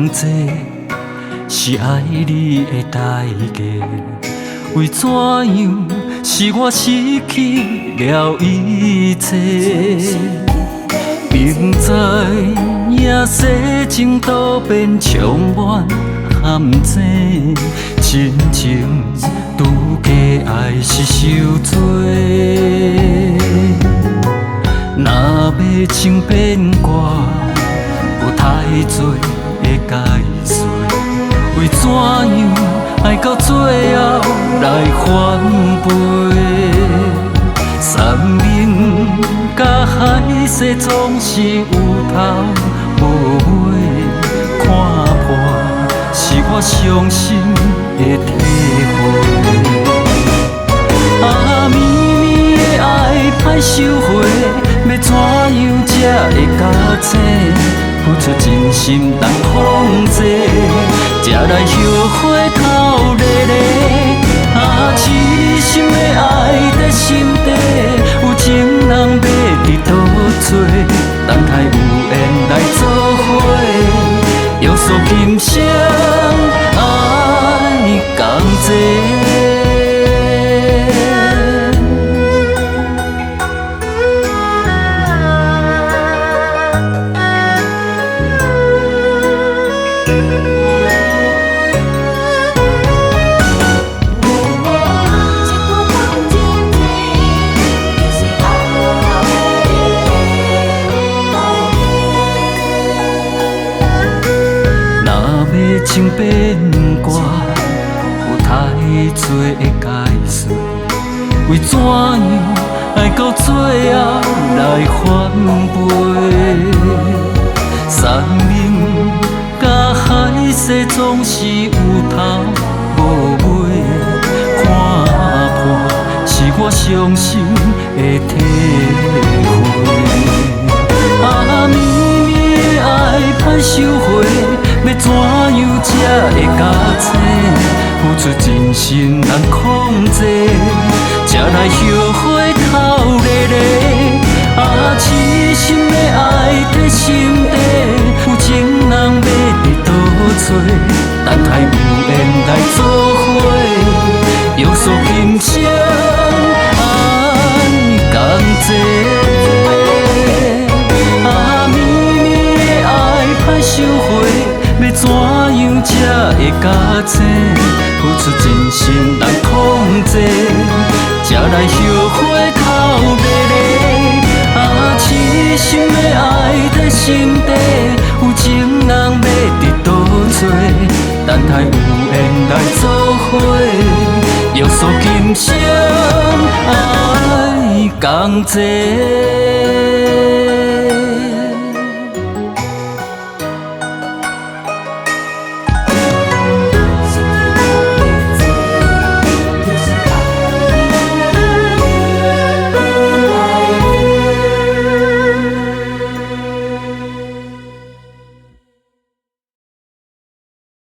齊，是愛你的代價。為怎樣是我失去了一切？明知影世情多變，充滿陷阱，親情拄假愛是受罪。若欲情變卦，有太濟的解說，為怎樣愛到最後來反背？山盟佮海誓總是有頭無尾，看破是我傷心的體會。啊，绵綿的愛歹收回，欲怎樣才會覺醒？付出真心難控制，才來後悔頭咧咧。啊，痴心的愛佇心底，有情人欲佇佗做？等待有緣來做伙，約束今生愛仝齊。若欲情變卦，有太濟的解說，為怎樣愛到最後來反背？山盟佮海誓總是有頭無尾，看破是我傷心的體會。啊，绵綿的愛歹收回，欲怎樣才會覺醒？付出真心難控制，才來後悔哭咧咧。啊，痴心的愛佇心底，有情人欲佇佗做？等待有緣來做伙，約束今生愛仝齊。啊，绵綿的愛歹收回，欲怎樣才會覺醒？付出真心難控制，才來後悔哭咧咧。啊，痴心的愛佇心底，有情人欲佇佗做？等待有緣來做伙，約束今生愛仝齊。